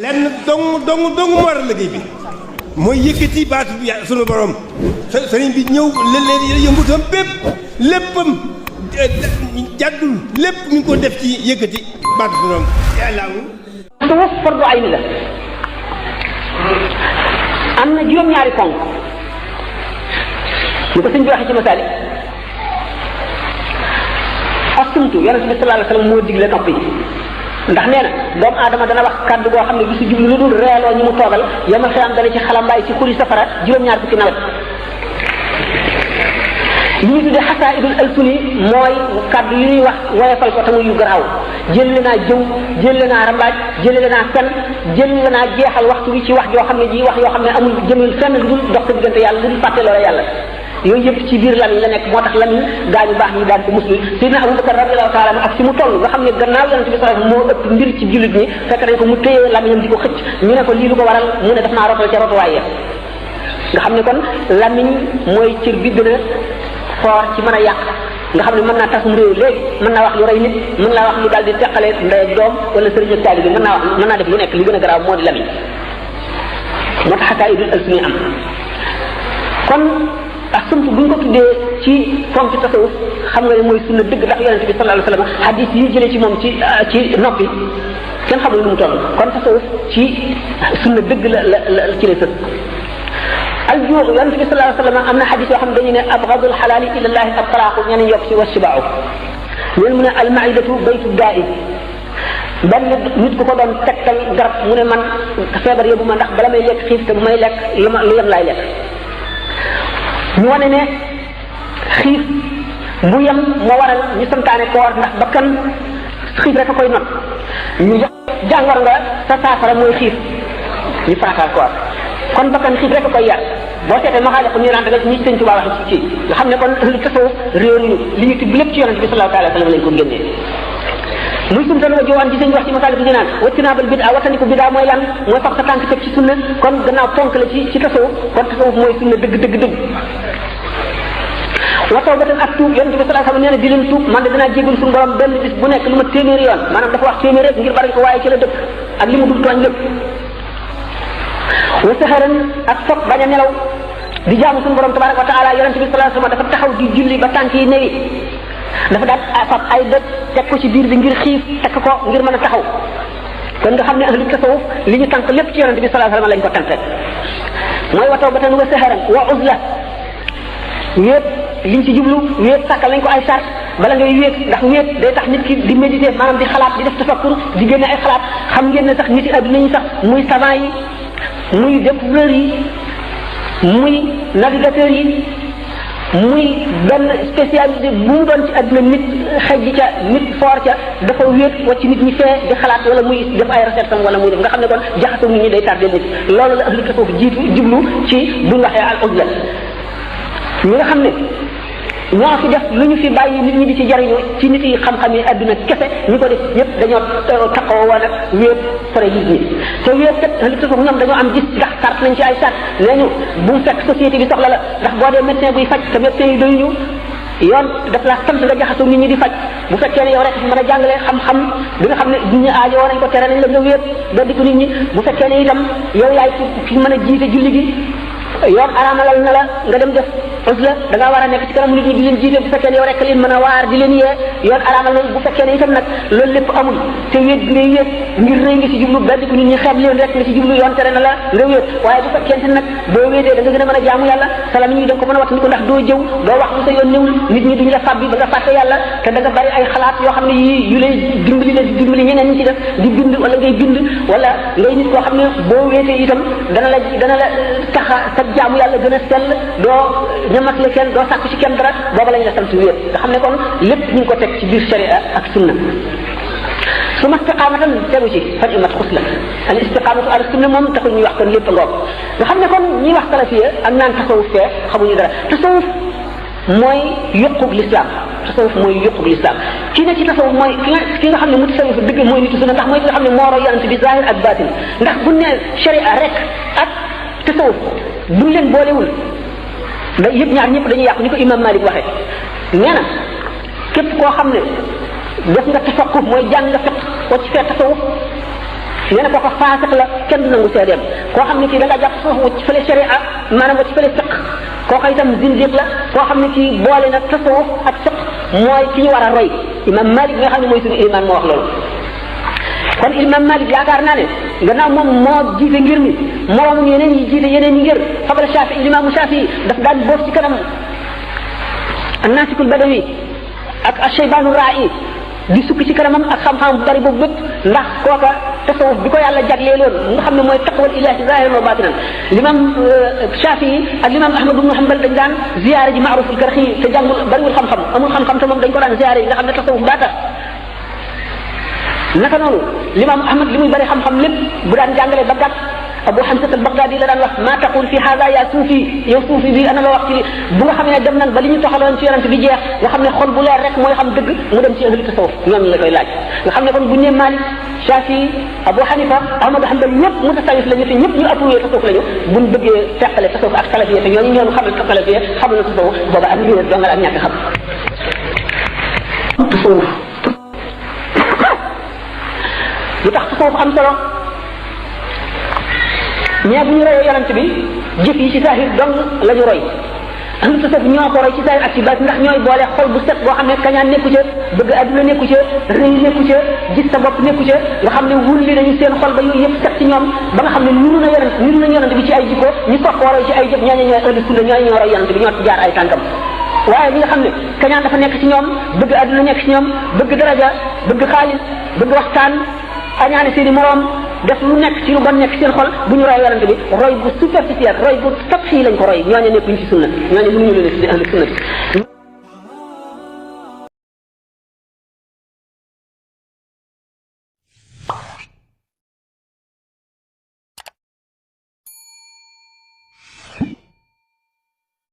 lenn dong moo war a liggéey bi mooy yëkkati baatu bi sunu borom sëriñ bi ñëw leen yëngutam bépp léppam jàddul lépp mi ngi ko def ci yëkkati baatu sunu borom yàlla tasawuf fardu ayni la am na juróom-ñaari ponk ñu ko sëñ bi waxee ci masaali asumtu yonente bi sallallahu alayhi wasallam moo digle nopp yi ndax nee na doomu aadama dana wax kàddu goo xam ne gisu jublu lu dul reeloo ñi mu toogal yamal xiyam dana ci xalambaay ci xuri safara juróom-ñaar fukki nawet li ñu tuddee xasaidul alsuni mooy kàddu yu ñuy wax woyefal ko tamu yu garaaw jëlle naa jëw jëlle naa rambaaj jëlle naa fen jëlle naa jeexal waxtu wi ci wax joo xam ne ji wax yoo xam ne amul jëmul fenn lu dul dox sa diggante yàlla lu dul fàtte loola yàlla yooyu yëpp ci biir lamiñ la nekk moo tax lamiñ gaañu baax ñi daan ko musli Seydina Abubakar radiyallahu taala ak fi mu toll nga xam ne gannaaw yonente bi sallallahu alayhi wasallam moo ëpp mbir ci jullit ñi fekk nañ ko mu téye lamiñam di ko xëcc ñu ne ko lii lu ko waral mu ne daf maa rotal ca rotuwaay ya nga xam ne kon lamiñ mooy cër bi gën a foor ci mën a yàq nga xam ne mën naa tasum réew léegi mën naa wax lu rey nit mën naa wax lu daal di teqale ndey ak doom wala sëriñ ak taalibe mën naa def lu nekk li gën a garaaw moo di lamiñ moo tax xataa idul alsuni am kon ak sumtu bu ñu ko tuddee ci fonk ci tasawuf xam nga ne mooy sunna dëgg ndax yonente bi sallallahu alayhi wasallam hadith yi jëlee ci moom ci noppi kenn xamul nu mu toll kon tasawuf ci sunna dëgg la ci la sët aljuux yonente bi sallallahu alayhi wasallam am na hadith yoo xam ne dañu ne abghadul xalaali ila llahi ab talaaxu ñeneen yokk ci wasibaaw ñeen mu ne almaidatu baytu daai benn nit ku ko doon tegtal garab mu ne man feebar yóbbu ma ndax bala may lekk xiif te bu may lekk lu yem laay lekk ñu wane ne xiif bu yem moo waral ñu santaane koor ndax bakkan xiif rek a koy not ñu jàngor nga sa saafara mooy xiif ñu farataal koor kon bakkan xiif rek a koy yar boo seetee ma xaale ko ñu rente rek ñi sëñ Tuubaa wax ci nga xam ne kon lu tasawuf réeruñu li ñu tibb lépp ci yonente bi sallallahu alayhi wasallam lañ ko génnee muy sum tan wa jowaan ci sëñ wax ci masaali bi ñu naan wattinaabal bid'a wattandiku bid'a mooy lan mooy fab sa tànk teg ci sunna kon gannaaw ponk la ci tasawuf kon tasawuf mooy sunna dëgg wa tawbatan ak tuub yonente bi sallallahu alayhi wasallam nee na di leen tuub man de dinaa jégal suñu borom benn bis bu nekk lu ma téeméeri yoon maanaam dafa wax téeméer rek ngir bari ko waaye ci la dëkk ak li mu dul tooñ lépp wa saharan ak foog bañ a nelaw di jaamu suñu borom tabaraka wa taala yonente bi sallallahu alayhi wasallam dafa taxaw di julli ba tànk yi newi dafa daal fab ay dëkk teg ko ci biir bi ngir xiif teg ko ngir mën a taxaw kon nga xam ne ahlu tasawuf li ñu tànk lépp ci yonente bi sallallahu alayhi wasallam lañ ko tànk rek mooy wa tawbatan wa saharan wa uzla wéet liñ ci jublu wéet sàkkal nañ ko ay sart bala ngay wéet ndax wéet day tax nit ki di méditer maanaam di xalaat di def tafakkur di génne ay xalaat xam ngeen ne sax nit yi adduna yi sax muy savant yi muy découvreurs yi muy navigateurs yi muy benn spécialité bu mu doon ci adduna nit xej ca nit foor ca dafa wéet wacc nit ñi fee di xalaat wala muy def ay recherche wala muy def nga xam ne kon jaxasoo nit ñi day tardé nit loolu la ahlu tasawuf jiitu jublu ci buñ waxee al uzla ñi nga xam ne ñoo fi def lu ñu fi bàyyi nit ñi di ci jariñu ci nit yi xam-xam yi adduna kese ñi ko def ñëpp dañoo taxaw woon ak wéet sore nit ñi te wéet kat li tax ñoom dañoo am gis ndax sart nañ ci ay sart nee ñu bu mu fekk société bi soxla la ndax boo dee médecin buy faj te médecin yi doyuñu yoon daf la sant nga jaxasoo nit ñi di faj bu fekkee ne yow rek mën a jàngale xam-xam bi nga xam ne nit ñi aajo nañ ko tere nañ la nga wéet doo ko nit ñi bu fekkee ne itam yow yaay fi mën a jiite julli gi yoon araamalal na la nga dem def uzla da ngaa war a nekk ci kanam nit ñi di leen jiite bu fekkee ne yow rek leen mën a waar di leen yee yoon araamal na bu fekkee ne itam nag loolu lépp amul te wéet ngay wéet ngir rëy nga ci jublu benn ko nit ñi xeeb leen rek nga ci jublu yoon tere na la nga wéet waaye bu fekkente nag boo wéetee da nga gën a mën a jaamu yàlla salam ñi da nga ko mën a wattandi ko ndax doo jëw doo wax lu sa yoon néwul nit ñi duñu la fàbbi ba nga fàtte yàlla te da nga bari ay xalaat yoo xam ne yii yu lay dimbali la di dimbali ñeneen ñi ci def di bind wala ngay bind wala ngay nit koo xam ne boo wéetee itam dana la taxa sa jaamu yàlla gën a sell doo ñamat la kenn doo sàkku ci kenn dara booba lañ la sant wéet nga xam ne kon lépp ñu ngi ko teg ci biir sharia ak sunna su ma istiqaamatan tegu ci fan imat xus la al istiqaamatu ala sunna moom taxul ñuy wax kon lépp a ngoog nga xam ne kon ñuy wax salafiya ak naan tasawuf fee xamuñu dara tasawuf mooy yuqub l'islam tasawuf mooy yuqub l'islam kii ne ci tasawuf mooy ki nga xam ne mutasawif dëgg mooy nitu sunna ndax mooy ki nga xam ne moo roy yonent bi zahir ak batin ndax bu ne sharia rek ak tasawuf buñ leen boolewul da yëpp ñaar ñëpp dañuy yàqu ni ko imam Malik waxee nee na képp koo xam ne def nga tafaqquh mooy jàng nga fiq ko ci fee tasawuf nee na kooka faasiq la kenn du nangu seedeem koo xam ne kii da nga jàpp foofu wacc fële sharia maanaam wacc fële fiq kooka itam zindiq la koo xam ne kii boole na tasawuf ak fiq mooy ki ñu war a roy imam Malik nga xam ne mooy suñu iman moo wax loolu kon imam Malik yaakaar naa ne gannaaw moom moo jiite ngir mi moroomum yeneen yi jiite yeneen yi ngir fabal Shafii imaamu Shafii daf daan boof ci kanam annasikul badawi ak ashaybaanu ra'i di sukk ci kanamam ak xam-xam bu bari boobu bépp ndax kooka tasawuf bi ko yàlla jagleeloon nga xam ne mooy taqwal ilahi zahiran wa batinan l'imam Shafii ak l'imam Ahmad ibn Hanbal dañ daan ziyaare ji Ma'ruf al-Karxi te jàngul bariwul xam-xam amul xam-xam te moom dañ ko daan ziyaare yi nga xam ne tasawuf daa tax naka noonu l'imam Ahmad li muy bari xam-xam lépp bu daan jàngale ba gàtt Abu Hamza al-Baghdadi la daan wax ma taqul fi hada ya suufi yow suufi bi ana la wax ci bu nga xam ne dem nañ ba li ñu toxaloon ci yonent bi jeex nga xam ne xol bu leer rek mooy xam dëgg mu dem ci ahlu tasawuf ñoom la koy laaj nga xam ne kon bu ñu nee Malik Shafi Abu Hanifa Ahmad Hanbal ñëpp mutasawif lañu te ñëpp ñu appuyé tasawuf lañu buñ bëggee teqale tasawuf ak salafiyé te ñooñu ñoom xamal salafiyé xamal na tasawuf booba ak ñu dongal ak ñàkk xam tasawuf lu tax tasawuf am solo mais bu ñu royee yonent bi jëf yi ci saahir dong la ñu roy ahlu tasawuf ñoo ko roy ci saahir ak ci baat ndax ñooy boole xol bu set boo xam ne kañaan nekku ca bëgg adduna nekku ca rëy nekku ca gis sa bopp nekku ca nga xam ne wulli nañu seen xol ba yooyu yëpp set ci ñoom ba nga xam ne niru nañ yonent bi ci ay jikko ñu soog koo roy ci ay jëf ñooñu ñooy ahlu sunna ñooñu ñoo roy yonent bi ñoo ci jaar ay tànkam waaye ñi nga xam ne kañaan dafa nekk ci ñoom bëgg adduna nekk ci ñoom bëgg daraja bëgg xaalis bëgg waxtaan añaane seeni moroom def lu nekk ci lu bon nekk seen xol bu ñu roy yonent bi roy bu superficiel roy bu sax fii lañ ko roy ñooñu nekkuñ ci sunna ñooñu mënuñu leen ci ahlu sunna